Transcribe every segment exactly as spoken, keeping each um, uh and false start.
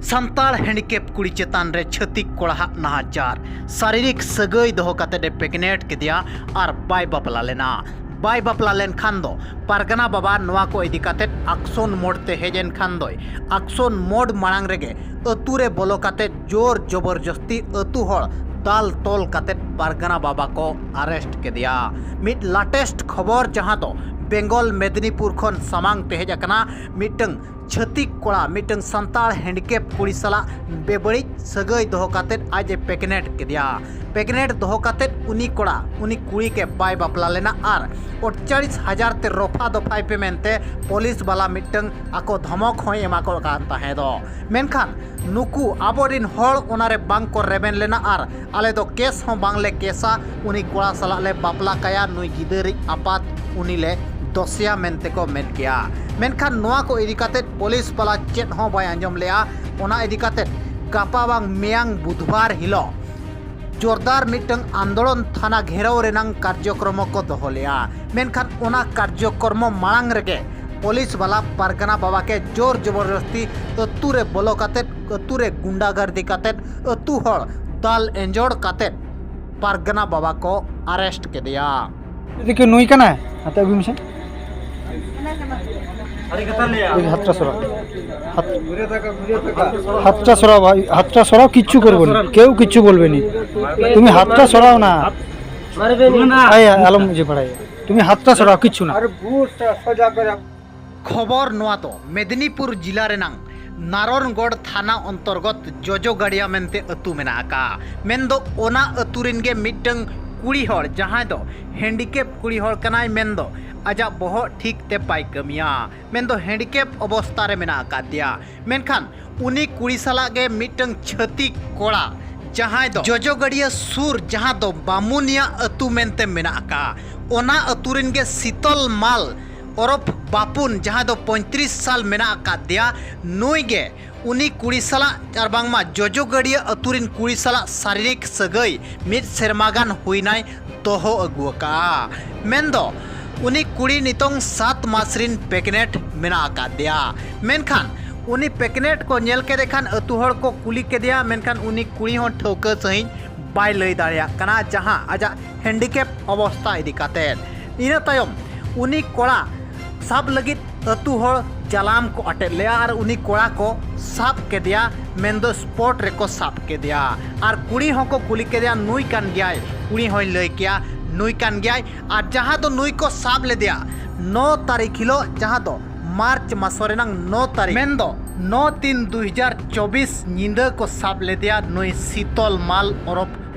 Santal handicap ᱠᱩᱲᱤ ᱪᱮᱛᱟᱱ ᱨᱮ ᱪᱷᱟᱹᱛᱤᱠ ᱠᱚᱲᱟᱦᱟᱜ ᱱᱟᱦᱟᱪᱟᱨ᱾ ᱥᱟᱨᱤᱨᱤᱠ ᱥᱟᱹᱜᱟᱹᱭ ᱫᱚᱦᱚ ᱠᱟᱛᱮ ᱮ ᱯᱮᱠᱱᱮᱴ ᱠᱮᱫᱮᱭᱟ ᱟᱨ ᱵᱟᱭ ᱵᱟᱯᱞᱟ ᱞᱮᱱᱟ᱾ ᱵᱟᱭ ᱵᱟᱯᱞᱟ ᱞᱮᱱᱠᱷᱟᱱ ᱫᱚ ᱯᱟᱨᱜᱟᱱᱟ ᱵᱟᱵᱟ ᱱᱚᱣᱟ ᱠᱚ ᱤᱫᱤ ᱠᱟᱛᱮ ᱟᱠᱥᱚᱱ ᱢᱳᱰ ᱛᱮ ᱦᱮᱡ ᱮᱱ ᱠᱷᱟᱱ ᱫᱚᱭ ᱟᱠᱥᱚᱱ ᱢᱳᱰ ᱢᱟᱲᱟᱝ ᱨᱮᱜᱮ ᱟᱹᱛᱩ ᱨᱮ ᱵᱚᱞᱚ ᱠᱟᱛᱮ ᱡᱳᱨ ᱡᱚᱵᱚᱨᱡᱚᱥᱛᱤ ᱟᱹᱛᱩ ᱦᱚᱲ ᱫᱟᱞ ᱛᱚᱞ ᱠᱟᱛᱮ ᱯᱟᱨᱜᱟᱱᱟ ᱵᱟᱵᱟ ᱠᱚ ᱟᱨᱮᱥᱴ ᱠᱮᱫᱮᱭᱟ᱾ ᱢᱤᱫ ᱞᱟᱴᱮᱥᱴ ᱠᱷᱚᱵᱚᱨ, ᱡᱟᱦᱟᱸ ᱫᱚ ᱵᱮᱝᱜᱚᱞ ᱢᱮᱫᱽᱱᱤᱯᱩᱨ ᱠᱷᱚᱱ ᱥᱟᱢᱟᱝ ᱛᱮ ᱦᱮᱡ ᱟᱠᱟᱱᱟ᱾ ᱢᱤᱫᱴᱟᱝ ᱪᱷᱟᱹᱛᱤᱠ ᱠᱚᱲᱟ, ᱢᱤᱫᱴᱟᱝ ᱥᱟᱱᱛᱟᱲ ᱦᱮᱱᱰᱤᱠᱮᱯ ᱠᱩᱲᱤ ᱥᱟᱞᱟᱜ ᱵᱮᱵᱟᱹᱲᱤᱡ ᱥᱟᱹᱜᱟᱹᱭ ᱫᱚᱦᱚ ᱠᱟᱛᱮ ᱟᱡ ᱮ ᱯᱮᱠᱱᱮᱴ ᱠᱮᱫᱮᱭᱟ᱾ ᱯᱮᱠᱱᱮᱴ ᱫᱚᱦᱚ ᱠᱟᱛᱮ ᱩᱱᱤ ᱠᱚᱲᱟ ᱩᱱᱤ ᱠᱩᱲᱤ ᱜᱮ ᱵᱟᱭ ᱵᱟᱯᱞᱟ ᱞᱮᱱᱟ ᱟᱨ ᱟᱴᱪᱟᱲᱤᱥ ᱦᱟᱡᱟᱨ ᱛᱮ ᱨᱚᱯᱷᱟ ᱫᱚᱯᱷᱟᱭ ᱯᱮ ᱢᱮᱱᱛᱮ ᱯᱩᱞᱤᱥ ᱵᱟᱞᱟ ᱢᱤᱫᱴᱟᱝ ᱟᱠᱚ ᱫᱷᱚᱢᱚᱠ ᱦᱚᱸᱭ ᱮᱢᱟ ᱠᱚ ᱠᱟᱱ ᱛᱟᱦᱮᱸ ᱫᱚ᱾ ᱢᱮᱱᱠᱷᱟᱱ ᱱᱩᱠᱩ ᱟᱵᱚᱨᱤᱱ ᱦᱚᱲ ᱚᱱᱟᱨᱮ ᱵᱟᱝ ᱠᱚ ᱨᱮᱵᱮᱱ ᱞᱮᱱᱟ ᱟᱨ ᱟᱞᱮ ᱫᱚ ᱠᱮᱥ ᱦᱚᱸ ᱵᱟᱝᱞᱮ ᱠᱮᱥᱟ, ᱩᱱᱤ ᱠᱚᱲᱟ ᱥᱟᱞᱟᱜ ᱞᱮ ᱵᱟᱯᱞᱟ ᱠᱟᱭᱟ, ᱱᱩᱭ ᱜᱤᱫᱟᱹᱨᱤᱡ ᱟᱯᱟᱛ ᱩᱱᱤ ᱞᱮ ᱫᱳᱥᱮᱭᱟ ᱢᱮᱱᱛᱮ ᱠᱚ ᱢᱮᱱ ᱠᱮᱭᱟ᱾ ᱢᱮᱱᱠᱷᱟᱱ ᱱᱚᱣᱟ ᱠᱚ ᱤᱫᱤ ᱠᱟᱛᱮ ᱯᱩᱞᱤᱥ ᱵᱟᱞᱟ ᱪᱮᱫ ᱦᱚᱸ ᱵᱟᱭ ᱟᱸᱡᱚᱢ ᱞᱮᱜᱼᱟ᱾ ᱚᱱᱟ ᱤᱫᱤ ᱠᱟᱛᱮ ᱜᱟᱯᱟ ᱵᱟᱝ ᱢᱮᱭᱟᱝ ᱵᱩᱫᱷᱵᱟᱨ ᱦᱤᱞᱳᱜ ᱡᱳᱨᱫᱟᱨ ᱢᱤᱫᱴᱟᱝ ᱟᱱᱫᱳᱞᱚᱱ ᱛᱷᱟᱱᱟ ᱜᱷᱮᱨᱟᱣ ᱨᱮᱱᱟᱝ ᱠᱟᱨᱡᱚᱠᱨᱚᱢ ᱠᱚ ᱫᱚᱦᱚ ᱞᱮᱜᱼᱟ᱾ ᱢᱮᱱᱠᱷᱟᱱ ᱚᱱᱟ ᱠᱟᱨᱡᱚᱠᱨᱚᱢ ᱢᱟᱲᱟᱝ ᱨᱮᱜᱮ ᱯᱩᱞᱤᱥ ᱵᱟᱞᱟ ᱯᱟᱨᱜᱟᱱᱟ ᱵᱟᱵᱟ ᱠᱮ ᱡᱳᱨ ᱡᱚᱵᱚᱨᱫᱚᱥᱛᱤ ᱟᱹᱛᱩ ᱨᱮ ᱵᱚᱞᱚ ᱠᱟᱛᱮ, ᱟᱹᱛᱩ ᱨᱮ ᱜᱩᱱᱰᱟᱜᱟᱨᱫᱤ ᱠᱟᱛᱮ, ᱟᱹᱛᱩ ᱦᱚᱲ ᱫᱟᱞ ᱮᱸᱡᱚᱲ ᱠᱟᱛᱮ ᱯᱟᱨᱜᱟᱱᱟ ᱵᱟᱵᱟ ᱠᱚ ᱟᱨᱮᱥᱴ ᱠᱮᱫᱮᱭᱟ᱾ ᱫᱮᱠᱷᱤ ᱱᱩᱭ ᱠᱟᱱᱟᱭ, ᱦᱟᱛᱮ ᱟᱹᱜᱩᱭ ᱢᱮᱥᱮ᱾ ᱮᱭ ᱦᱟᱛᱨᱟ ᱥᱚᱨᱟ, ᱦᱟᱛ-, ᱦᱟᱛᱨᱟ ᱥᱚᱨᱟ ভাই, হাতটা সরাও, কিচ্ছু করবো না, কেউ কিচ্ছু বলবে না। তুমি হাতটা সরাও না। আয়, আলম যে পাড়ায়, তুমি হাতটা সরাও, কিচ্ছু না। ᱠᱷᱚᱵᱚᱨ ᱱᱚᱣᱟ ᱫᱚ ᱢᱮᱫᱽᱱᱤᱯᱩᱨ ᱡᱤᱞᱟ ᱨᱮᱱᱟᱝ ᱱᱟᱨᱚᱱᱜᱚᱲ ᱛᱷᱟᱱᱟ ᱚᱱᱛᱚᱨᱜᱚᱛ ᱡᱚᱡᱚ ᱜᱟᱲᱤᱭᱟ ᱢᱮᱱᱛᱮ ᱟᱹᱛᱩ ᱢᱮᱱᱟᱜ ᱟᱠᱟᱫᱼᱟ᱾ ᱢᱮᱱᱫᱚ ᱚᱱᱟ ᱟᱹᱛᱩ ᱨᱮᱱ ᱜᱮ ᱢᱤᱫᱴᱟᱝ ᱠᱩᱲᱤ ᱦᱚᱲ, ᱡᱟᱦᱟᱸᱭ ᱫᱚ ᱦᱮᱱᱰᱤᱠᱮᱯ ᱠᱩᱲᱤ ᱦᱚᱲ ᱠᱟᱱᱟᱭ, ᱢᱮᱱᱫᱚ ᱟᱡᱟᱜ ᱵᱚᱦᱚᱜ ᱴᱷᱤᱠ ᱛᱮ ᱵᱟᱭ ᱠᱟᱹᱢᱤᱭᱟ, ᱢᱮᱱᱫᱚ ᱦᱮᱱᱰᱤᱠᱮᱯ ᱚᱵᱚᱥᱛᱟ ᱨᱮ ᱢᱮᱱᱟᱜ ᱟᱠᱟᱫᱮᱭᱟ᱾ ᱢᱮᱱᱠᱷᱟᱱ ᱩᱱᱤ ᱠᱩᱲᱤ ᱥᱟᱞᱟᱜ ᱜᱮ ᱢᱤᱫᱴᱟᱝ ᱪᱷᱟᱹᱛᱤᱠ ᱠᱚᱲᱟ, ᱡᱟᱦᱟᱸᱭ ᱫᱚ ᱡᱚᱡᱚ ᱜᱟᱹᱰᱭᱟᱹ ᱥᱩᱨ, ᱡᱟᱦᱟᱸ ᱫᱚ ᱵᱟᱢᱩᱱᱤᱭᱟ ᱟᱹᱛᱩ ᱢᱮᱱᱛᱮ ᱢᱮᱱᱟᱜ ᱟᱠᱟᱫᱼᱟ, ᱚᱱᱟ ᱟᱹᱛᱩ ᱨᱮᱱ ᱜᱮ ᱥᱤᱛᱚᱞ ᱢᱟᱞ ᱚᱨᱚᱯᱷ ᱵᱟᱯᱩᱱ, ᱡᱟᱦᱟᱸᱭ ᱫᱚ ᱯᱚᱸᱭᱛᱨᱤᱥ ᱥᱟᱞ ᱢᱮᱱᱟᱜ ᱟᱠᱟᱫ ᱫᱮᱭᱟ, ᱱᱩᱭ ᱜᱮ ᱩᱱᱤ ᱠᱩᱲᱤ ᱥᱟᱞᱟᱜ ᱟᱨ ᱵᱟᱝᱢᱟ ᱡᱚᱡᱚ ᱜᱟᱹᱰᱭᱟᱹ ᱟᱹᱛᱩ ᱨᱮᱱ ᱠᱩᱲᱤ ᱥᱟᱞᱟᱜ ᱥᱟᱨᱤᱨᱤᱠ ᱥᱟᱹᱜᱟᱹᱭ ᱢᱤᱫ ᱥᱮᱨᱢᱟ ᱜᱟᱱ ᱦᱩᱭᱱᱟᱭ ᱫᱚᱦᱚ ᱟᱹᱜᱩ ᱟᱠᱟᱫᱼᱟ᱾ ᱢᱮᱱᱫᱚ ᱩᱱᱤ ᱠᱩᱲᱤ ᱱᱤᱛᱚᱝ ᱥᱟᱛ ᱢᱟᱥ ᱨᱤᱱ ᱯᱮᱜᱱᱮᱴ ᱢᱮᱱᱟᱜ ᱟᱠᱟᱫ ᱫᱮᱭᱟ᱾ ᱢᱮᱱᱠᱷᱟᱱ ᱩᱱᱤ ᱯᱮᱠᱱᱮᱴ ᱠᱚ ᱧᱮᱞ ᱠᱮᱫᱮ ᱠᱷᱟᱱ ᱟᱹᱛᱩ ᱦᱚᱲ ᱠᱚ ᱠᱩᱞᱤ ᱠᱮᱫᱮᱭᱟ, ᱢᱮᱱᱠᱷᱟᱱ ᱩᱱᱤ ᱠᱩᱲᱤ ᱦᱚᱸ ᱴᱷᱟᱹᱣᱠᱟᱹ ᱥᱟᱺᱦᱤᱡ ᱵᱟᱭ ᱞᱟᱹᱭ ᱫᱟᱲᱮᱭᱟᱜ ᱠᱟᱱᱟ ᱡᱟᱦᱟᱸ ᱟᱡᱟᱜ ᱦᱮᱱᱰᱤᱠᱮᱯ ᱚᱵᱚᱥᱛᱟ ᱤᱫᱤ ᱠᱟᱛᱮᱫ᱾ ᱤᱱᱟᱹ ᱛᱟᱭᱚᱢ ᱩᱱᱤ ᱠᱚᱲᱟ ᱥᱟᱵ ᱞᱟᱹᱜᱤᱫ ᱟᱹᱛᱩ ᱦᱚᱲ ᱡᱟᱞᱟᱢ ᱠᱚ ᱟᱴᱮᱫ ᱞᱮᱫᱼᱟ ᱟᱨ ᱩᱱᱤ ᱠᱚᱲᱟ ᱠᱚ ᱥᱟᱵ ᱠᱮᱫᱮᱭᱟ, ᱢᱮᱱᱫᱚ ᱥᱯᱚᱴ ᱨᱮᱠᱚ ᱥᱟᱵ ᱠᱮᱫᱮᱭᱟ᱾ ᱟᱨ ᱠᱩᱲᱤ ᱦᱚᱸᱠᱚ ᱠᱩᱞᱤ ᱠᱮᱫᱮᱭᱟ, ᱱᱩᱭ ᱠᱟᱱ ᱜᱮᱭᱟᱭ? ᱠᱩᱲᱤ ᱦᱚᱸᱭ ᱞᱟᱹᱭ ᱠᱮᱭᱟ ᱱᱩᱭ ᱠᱟᱱ ᱜᱮᱭᱟᱭ᱾ ᱟᱨ ᱡᱟᱦᱟᱸ ᱫᱚ ᱱᱩᱭ ᱠᱚ ᱥᱟᱵ ᱞᱮᱫᱮᱭᱟ ᱱᱚ ᱛᱟᱹᱨᱤᱠᱷ ᱦᱤᱞᱳᱜ, ᱡᱟᱦᱟᱸ ᱫᱚ ᱢᱟᱨᱪ ᱢᱟᱥ ᱨᱮᱱᱟᱝ ᱱᱚ ᱛᱟᱹᱨᱤᱠᱷ, ᱢᱮᱱᱫᱚ ᱱᱚ ᱛᱤᱱ ᱫᱩ ᱦᱟᱡᱟᱨ ᱪᱚᱵᱵᱤᱥ ᱧᱤᱫᱟᱹ ᱠᱚ ᱥᱟᱵ ᱞᱮᱫᱮᱭᱟ ᱱᱩᱭ ᱥᱤᱛᱚᱞ ᱢᱟᱞ ᱚᱨᱚᱯ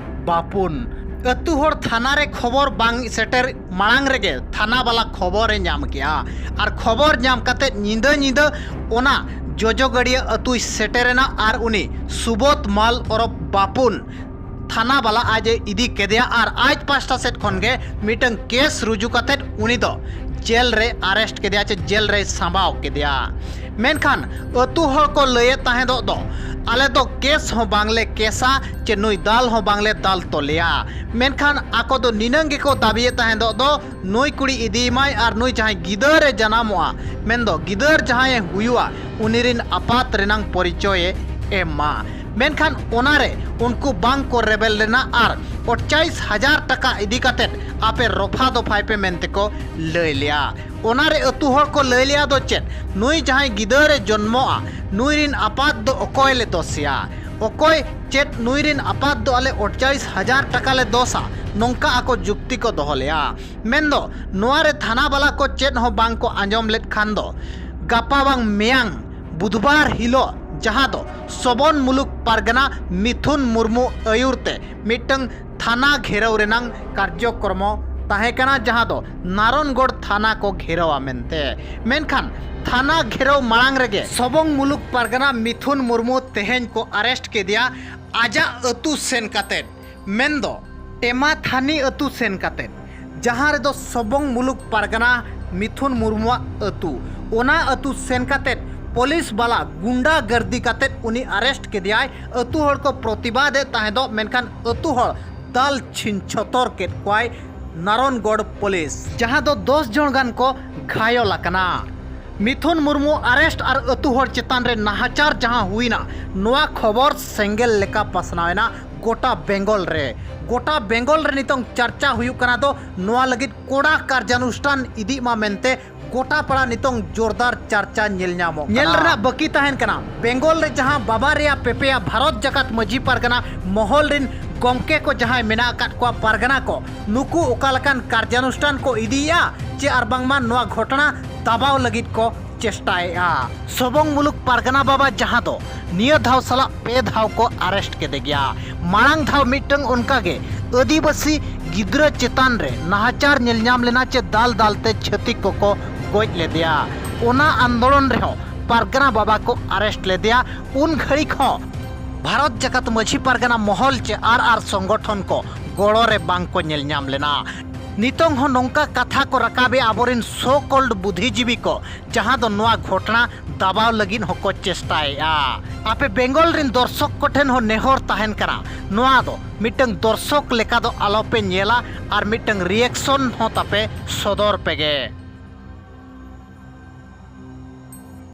ᱵᱟᱯᱩᱱ᱾ ᱟᱹᱛᱩ ᱦᱚᱲ ᱛᱷᱟᱱᱟ ᱨᱮ ᱠᱷᱚᱵᱚᱨ ᱵᱟᱝ ᱥᱮᱴᱮᱨ ᱢᱟᱲᱟᱝ ᱨᱮᱜᱮ ᱛᱷᱟᱱᱟ ᱵᱟᱞᱟ ᱠᱷᱚᱵᱚᱨᱮ ᱧᱟᱢ ᱠᱮᱜᱼᱟ᱾ ᱟᱨ ᱠᱷᱚᱵᱚᱨ ᱧᱟᱢ ᱠᱟᱛᱮ ᱧᱤᱫᱟᱹ ᱧᱤᱫᱟᱹ ᱚᱱᱟ ᱡᱚᱡᱚ ᱜᱟᱹᱰᱭᱟᱹ ᱟᱹᱛᱩᱭ ᱥᱮᱴᱮᱨᱮᱱᱟ ᱟᱨ ᱩᱱᱤ ᱥᱩᱵᱳᱫᱷ ᱢᱟᱞ ᱚᱨᱚᱯ ᱵᱟᱯᱩᱱ ᱛᱷᱟᱱᱟ ᱵᱟᱞᱟ ᱟᱡ ᱮ ᱤᱫᱤ ᱠᱮᱫᱮᱭᱟ ᱟᱨ ᱟᱡ ᱯᱟᱥᱴᱟ ᱥᱮᱫ ᱠᱷᱚᱱ ᱜᱮ ᱢᱤᱫᱴᱟᱝ ᱠᱮᱥ ᱨᱩᱡᱩ ᱠᱟᱛᱮ ᱩᱱᱤ ᱫᱚ ᱡᱮᱞ ᱨᱮ ᱟᱨᱮᱥᱴ ᱠᱮᱫᱮᱭᱟ ᱪᱮ ᱡᱮᱞ ᱨᱮᱭ ᱥᱟᱸᱵᱟᱣ ᱠᱮᱫᱮᱭᱟ᱾ ᱢᱮᱱᱠᱷᱟᱱ ᱟᱹᱛᱩ ᱦᱚᱲ ᱠᱚ ᱞᱟᱹᱭᱮᱫ ᱛᱟᱦᱮᱸᱫᱚᱜ ᱫᱚ, ᱟᱞᱮ ᱫᱚ ᱠᱮᱥ ᱦᱚᱸ ᱵᱟᱝᱞᱮ ᱠᱮᱥᱟ ᱪᱮ ᱱᱩᱭ ᱫᱟᱞ ᱦᱚᱸ ᱵᱟᱝᱞᱮ ᱫᱟᱞ ᱛᱚᱞᱮᱭᱟ᱾ ᱢᱮᱱᱠᱷᱟᱱ ᱟᱠᱚ ᱫᱚ ᱱᱤᱱᱟᱹᱝ ᱜᱮᱠᱚ ᱫᱟᱹᱵᱤᱭᱮᱫ ᱛᱟᱦᱮᱸᱫᱚᱜ ᱫᱚ, ᱱᱩᱭ ᱠᱩᱲᱤ ᱤᱫᱤᱭᱮᱢᱟᱭ ᱟᱨ ᱱᱩᱭ ᱡᱟᱦᱟᱸᱭ ᱜᱤᱫᱟᱹᱨ ᱮ ᱡᱟᱱᱟᱢᱚᱜᱼᱟ, ᱢᱮᱱᱫᱚ ᱜᱤᱫᱟᱹᱨ ᱡᱟᱦᱟᱸᱭ ᱮ ᱦᱩᱭᱩᱜᱼᱟ, ᱩᱱᱤ ᱨᱤᱱ ᱟᱯᱟᱛ ᱨᱮᱱᱟᱝ ᱯᱚᱨᱤᱪᱚᱭ ᱮ ᱮᱢ ᱢᱟ᱾ ᱢᱮᱱᱠᱷᱟᱱ ᱚᱱᱟᱨᱮ ᱩᱱᱠᱩ ᱵᱟᱝ ᱠᱚ ᱨᱮᱵᱮᱱ ᱞᱮᱱᱟ ᱟᱨ ᱚᱴᱪᱟᱭᱤᱥ ᱦᱟᱡᱟᱨ ᱴᱟᱠᱟ ᱤᱫᱤ ᱠᱟᱛᱮᱫ ᱟᱯᱮ ᱨᱚᱯᱷᱟ ᱫᱚᱯᱷᱟᱭ ᱯᱮ ᱢᱮᱱᱛᱮ ᱠᱚ ᱞᱟᱹᱭ ᱞᱮᱭᱟ᱾ ᱚᱱᱟᱨᱮ ᱟᱹᱛᱩ ᱦᱚᱲ ᱠᱚ ᱞᱟᱹᱭ ᱞᱮᱭᱟ ᱫᱚ ᱪᱮᱫ, ᱱᱩᱭ ᱡᱟᱦᱟᱸᱭ ᱜᱤᱫᱟᱹᱨ ᱮ ᱡᱚᱱᱢᱚᱜᱼᱟ, ᱱᱩᱭ ᱨᱤᱱ ᱟᱯᱟᱛ ᱫᱚ ᱚᱠᱚᱭ ᱞᱮ ᱫᱳᱥᱮᱭᱟ? ᱚᱠᱚᱭ ᱪᱮᱫ ᱱᱩᱭ ᱨᱤᱱ ᱟᱯᱟᱛ ᱫᱚ ᱟᱞᱮ ᱚᱴᱪᱟᱭᱤᱥ ᱦᱟᱡᱟᱨ ᱴᱟᱠᱟ ᱞᱮ ᱫᱳᱥᱟ? ᱱᱚᱝᱠᱟ ᱟᱠᱚ ᱡᱩᱠᱛᱤ ᱠᱚ ᱫᱚᱦᱚ ᱞᱮᱭᱟ᱾ ᱢᱮᱱᱫᱚ ᱱᱚᱣᱟ ᱨᱮ ᱛᱷᱟᱱᱟ ᱵᱟᱞᱟ ᱠᱚ ᱪᱮᱫ ᱦᱚᱸ ᱵᱟᱝ ᱠᱚ ᱟᱸᱡᱚᱢ ᱞᱮᱫ ᱠᱷᱟᱱ ᱫᱚ ᱜᱟᱯᱟ ᱵᱟᱝ ᱢᱮᱭᱟᱝ ᱵᱩᱫᱷᱵᱟᱨ ᱦᱤᱞᱳᱜ, ᱡᱟᱦᱟᱸ ᱫᱚ ᱥᱚᱵᱚᱱ ᱢᱩᱞᱩᱠ ᱯᱟᱨᱜᱟᱱᱟ ᱢᱤᱛᱷᱩᱱ ᱢᱩᱨᱢᱩ ᱟᱹᱭᱩᱨ ᱛᱮ ᱢᱤᱫᱴᱟᱝ ᱛᱷᱟᱱᱟ ᱜᱷᱮᱨᱟᱣ ᱨᱮᱱᱟᱝ ᱠᱟᱨᱡᱚᱠᱨᱚᱢᱚ ᱛᱟᱦᱮᱸ ᱠᱟᱱᱟ, ᱡᱟᱦᱟᱸ ᱫᱚ ᱱᱟᱨᱚᱱᱜᱚᱲ ᱛᱷᱟᱱᱟ ᱠᱚ ᱜᱷᱮᱨᱟᱣᱟ ᱢᱮᱱᱛᱮ᱾ ᱢᱮᱱᱠᱷᱟᱱ ᱛᱷᱟᱱᱟ ᱜᱷᱮᱨᱟᱣ ᱢᱟᱲᱟᱝ ᱨᱮᱜᱮ ᱥᱚᱵᱚᱝ ᱢᱩᱞᱩᱠ ᱯᱟᱨᱜᱟᱱᱟ ᱢᱤᱛᱷᱩᱱ ᱢᱩᱨᱢᱩ ᱛᱮᱦᱮᱧ ᱠᱚ ᱟᱨᱮᱥᱴ ᱠᱮᱫᱮᱭᱟ ᱟᱡᱟᱜ ᱟᱹᱛᱩ ᱥᱮᱱ ᱠᱟᱛᱮᱫ, ᱢᱮᱱᱫᱚ ᱴᱮᱢᱟ ᱛᱷᱟᱱᱤ ᱟᱹᱛᱩ ᱥᱮᱱ ᱠᱟᱛᱮᱫ, ᱡᱟᱦᱟᱸ ᱨᱮᱫᱚ ᱥᱚᱵᱚᱝ ᱢᱩᱞᱩᱠ ᱯᱟᱨᱜᱟᱱᱟ ᱢᱤᱛᱷᱩᱱ ᱢᱩᱨᱢᱩᱣᱟᱜ ᱟᱹᱛᱩ, ᱚᱱᱟ ᱟᱹᱛᱩ ᱥᱮᱱ ᱠᱟᱛᱮᱫ ᱯᱩᱞᱤᱥ ᱵᱟᱞᱟ ᱜᱩᱱᱰᱟ ᱜᱟᱨᱫᱤ ᱠᱟᱛᱮᱫ ᱩᱱᱤ ᱟᱨᱮᱥᱴ ᱠᱮᱫᱮᱭᱟᱭ᱾ ᱟᱹᱛᱩ ᱦᱚᱲ ᱠᱚ ᱯᱨᱚᱛᱤᱵᱟᱫ ᱮᱫ ᱛᱟᱦᱮᱸᱫᱚᱜ, ᱢᱮᱱᱠᱷᱟᱱ ᱟᱹᱛᱩ ᱦᱚᱲ ᱫᱟᱞ ᱪᱷᱤᱱ ᱪᱷᱚᱛᱚᱨ ᱠᱮᱫ ᱠᱚᱣᱟᱭ ᱱᱟᱨᱚᱱᱜᱚᱲ ᱯᱩᱞᱤᱥ, ᱡᱟᱦᱟᱸ ᱫᱚ ᱫᱚᱥ ᱡᱚᱱ ᱜᱟᱱ ᱠᱚ ᱜᱷᱟᱭᱚᱞ ᱟᱠᱟᱱᱟ᱾ ᱢᱤᱛᱷᱩᱱ ᱢᱩᱨᱢᱩ ᱟᱨᱮᱥᱴ ᱟᱨ ᱟᱹᱛᱩ ᱦᱚᱲ ᱪᱮᱛᱟᱱ ᱨᱮ ᱱᱟᱦᱟᱪᱟᱨ ᱡᱟᱦᱟᱸ ᱦᱩᱭᱱᱟ, ᱱᱚᱣᱟ ᱠᱷᱚᱵᱚᱨ ᱥᱮᱸᱜᱮᱞ ᱞᱮᱠᱟ ᱯᱟᱥᱱᱟᱣ ᱮᱱᱟ ᱜᱚᱴᱟ ᱵᱮᱝᱜᱚᱞ ᱨᱮ᱾ ᱜᱚᱴᱟ ᱵᱮᱝᱜᱚᱞ ᱨᱮ ᱱᱤᱛᱚᱝ ᱪᱟᱨᱪᱟ ᱦᱩᱭᱩᱜ ᱠᱟᱱᱟ ᱫᱚ ᱱᱚᱣᱟ ᱞᱟᱹᱜᱤᱫ ᱠᱚᱲᱟ ᱠᱟᱨᱡᱟᱱᱩᱥᱴᱷᱟᱱ ᱤᱫᱤᱜ ᱢᱟ ᱢᱮᱱᱛᱮ ᱜᱚᱴᱟ ᱯᱟᱲᱟ ᱱᱤᱛᱚᱝ ᱡᱳᱨᱫᱟᱨ ᱪᱟᱨᱪᱟ ᱧᱮᱞ ᱧᱟᱢᱚᱜ ᱠᱟᱱᱟ᱾ ᱧᱮᱞ ᱨᱮᱱᱟᱜ ᱵᱟᱹᱠᱤ ᱛᱟᱦᱮᱱ ᱠᱟᱱᱟ ᱵᱮᱝᱜᱚᱞ ᱨᱮ ᱡᱟᱦᱟᱸ ᱵᱟᱵᱟ ᱨᱮᱭᱟ ᱯᱮᱯᱮᱭᱟ ᱵᱷᱟᱨᱚᱛ ᱡᱟᱠᱟᱛ ᱢᱟᱹᱡᱷᱤ ᱯᱟᱨᱜᱟᱱᱟ ᱢᱚᱦᱚᱞ ᱨᱤᱱ ᱜᱚᱢᱠᱮ ᱠᱚ ᱡᱟᱦᱟᱸᱭ ᱢᱮᱱᱟᱜ ᱟᱠᱟᱫ ᱠᱚᱣᱟ ᱯᱟᱨᱜᱟᱱᱟ ᱠᱚ, ᱱᱩᱠᱩ ᱚᱠᱟ ᱞᱮᱠᱟᱱ ᱠᱟᱨᱡᱟᱱᱩᱥᱴᱷᱟᱱ ᱠᱚ ᱤᱫᱤᱭᱮᱫᱼᱟ ᱪᱮ ᱟᱨ ᱵᱟᱝᱢᱟ ᱱᱚᱣᱟ ᱜᱷᱚᱴᱚᱱᱟ ᱫᱟᱵᱟᱣ ᱞᱟᱹᱜᱤᱫ ᱠᱚ ᱪᱮᱥᱴᱟᱭᱮᱫᱼᱟ᱾ ᱥᱚᱵᱚᱝ ᱢᱩᱞᱩᱠ ᱯᱟᱨᱜᱟᱱᱟ ᱵᱟᱵᱟ ᱡᱟᱦᱟᱸ ᱫᱚ ᱱᱤᱭᱟᱹ ᱫᱷᱟᱣ ᱥᱟᱞᱟᱜ ᱯᱮ ᱫᱷᱟᱣ ᱠᱚ ᱟᱨᱮᱥᱴ ᱠᱮᱫᱮ ᱜᱮᱭᱟ᱾ ᱢᱟᱲᱟᱝ ᱫᱷᱟᱣ ᱢᱤᱫᱴᱟᱝ ᱚᱱᱠᱟᱜᱮ ᱟᱹᱫᱤᱵᱟᱹᱥᱤ ᱜᱤᱫᱽᱨᱟᱹ ᱪᱮᱛᱟᱱ ᱨᱮ ᱱᱟᱦᱟᱪᱟᱨ ᱧᱮᱞ ᱧᱟᱢ ᱞᱮᱱᱟ ᱪᱮ ᱫᱟᱞ ᱫᱟᱞ ᱛᱮ ᱪᱷᱟᱹᱛᱤᱠ ᱠᱚᱠᱚ ᱜᱚᱡ ᱞᱮᱫᱮᱭᱟ᱾ ᱚᱱᱟ ᱟᱱᱫᱳᱞᱚᱱ ᱨᱮᱦᱚᱸ ᱯᱟᱨᱜᱟᱱᱟ ᱵᱟᱵᱟ ᱠᱚ ᱟᱨᱮᱥᱴ ᱞᱮᱫᱮᱭᱟ᱾ ᱩᱱ ᱜᱷᱟᱹᱲᱤᱠ ᱦᱚᱸ ᱵᱷᱟᱨᱚᱛ ᱡᱟᱠᱟᱛ ᱢᱟᱹᱡᱷᱤ ᱯᱟᱨᱜᱟᱱᱟ ᱢᱚᱦᱚᱞ ᱪᱮ ᱟᱨ ᱟᱨ ᱥᱚᱝᱜᱚᱴᱷᱚᱱ ᱠᱚ ᱜᱚᱲᱚ ᱨᱮ ᱵᱟᱝ ᱠᱚ ᱧᱮᱞ ᱧᱟᱢ ᱞᱮᱱᱟ᱾ ᱱᱤᱛᱚᱝ ᱦᱚᱸ ᱱᱚᱝᱠᱟ ᱠᱟᱛᱷᱟ ᱠᱚ ᱨᱟᱠᱟᱵᱮᱜᱼᱟ ᱟᱵᱚᱨᱮᱱ so called ᱵᱩᱫᱷᱤᱡᱤᱵᱤ ᱠᱚ, ᱡᱟᱦᱟᱸ ᱫᱚ ᱱᱚᱣᱟ ᱜᱷᱚᱴᱚᱱᱟ ᱫᱟᱵᱟᱣ ᱞᱟᱹᱜᱤᱫ ᱦᱚᱸᱠᱚ ᱪᱮᱥᱴᱟᱭᱮᱫᱼᱟ᱾ ᱟᱯᱮ ᱵᱮᱝᱜᱚᱞ ᱨᱮᱱ ᱫᱚᱨᱥᱚᱠ ᱠᱚᱴᱷᱮᱱ ᱦᱚᱸ ᱱᱮᱦᱚᱨ ᱛᱟᱦᱮᱱ ᱠᱟᱱᱟ, ᱱᱚᱣᱟ ᱫᱚ ᱢᱤᱫᱴᱟᱝ ᱫᱚᱨᱥᱚᱠ ᱞᱮᱠᱟ ᱫᱚ ᱟᱞᱚᱯᱮ ᱧᱮᱞᱟ ᱟᱨ ᱢᱤᱫᱴᱟᱝ reaction ᱦᱚᱸ ᱛᱟᱯᱮ ᱥᱚᱫᱚᱨ ᱯᱮᱜᱮ᱾